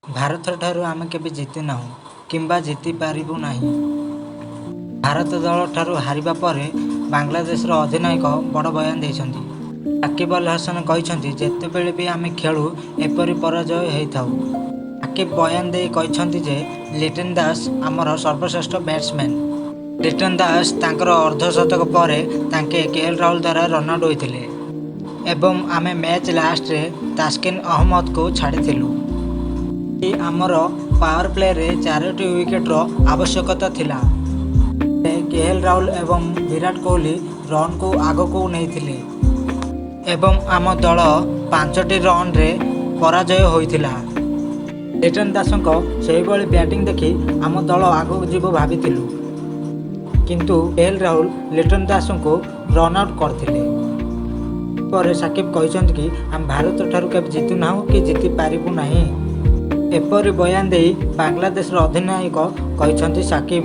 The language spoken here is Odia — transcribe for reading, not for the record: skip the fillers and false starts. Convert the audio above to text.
ଭାରତଠାରୁ ଆମେ କେବେ ଜିତିନାହୁଁ କିମ୍ବା ଜିତିପାରିବୁ ନାହିଁ। ଭାରତ ଦଳଠାରୁ ହାରିବା ପରେ ବାଂଲାଦେଶର ଅଧିନାୟକ ବଡ଼ ବୟାନ ଦେଇଛନ୍ତି। ସାକିବ ଅଲ ହାସନ କହିଛନ୍ତି, ଯେତେବେଳେ ବି ଆମେ ଖେଳୁ ଏପରି ପରାଜୟ ହୋଇଥାଉ। ସାକିବ ବୟାନ ଦେଇ କହିଛନ୍ତି ଯେ, ଲିଟନ ଦାସ ଆମର ସର୍ବଶ୍ରେଷ୍ଠ ବ୍ୟାଟ୍ସମ୍ୟାନ୍। ଲିଟନ ଦାସ ତାଙ୍କର ଅର୍ଦ୍ଧଶତକ ପରେ ତାଙ୍କେ କେଏଲ ରାହୁଲ ଦ୍ୱାରା ରନ୍ ଆଉଟ୍ ହୋଇଥିଲେ ଏବଂ ଆମେ ମ୍ୟାଚ୍ ଲାଷ୍ଟରେ ତାସ୍କିନ୍ ଅହମ୍ମଦକୁ ଛାଡ଼ିଥିଲୁ। ଆମର ପାୱାର ପ୍ଲେରେ ଚାରୋଟି ୱିକେଟର ଆବଶ୍ୟକତା ଥିଲା। କେଏଲ ରାହୁଲ ଏବଂ ବିରାଟ କୋହଲି ରନ୍କୁ ଆଗକୁ ନେଇଥିଲେ ଏବଂ ଆମ ଦଳ 5ଟି ରନ୍ରେ ପରାଜୟ ହୋଇଥିଲା। ଲିଟନ ଦାସଙ୍କ ସେହିଭଳି ବ୍ୟାଟିଂ ଦେଖି ଆମ ଦଳ ଆଗକୁ ଯିବ ଭାବିଥିଲୁ, କିନ୍ତୁ କେଏଲ ରାହୁଲ ଲିଟନ ଦାସଙ୍କୁ ରନ୍ ଆଉଟ୍ କରିଥିଲେ। ପରେ ସାକିବ କହିଛନ୍ତି କି, ଆମେ ଭାରତଠାରୁ କେବେ ଜିତିନାହୁଁ କି ଜିତି ପାରିବୁ ନାହିଁ। ଏପରି ବୟାନ ଦେଇ ବାଂଲାଦେଶର ଅଧିନାୟକ କହିଛନ୍ତି ସାକିବ।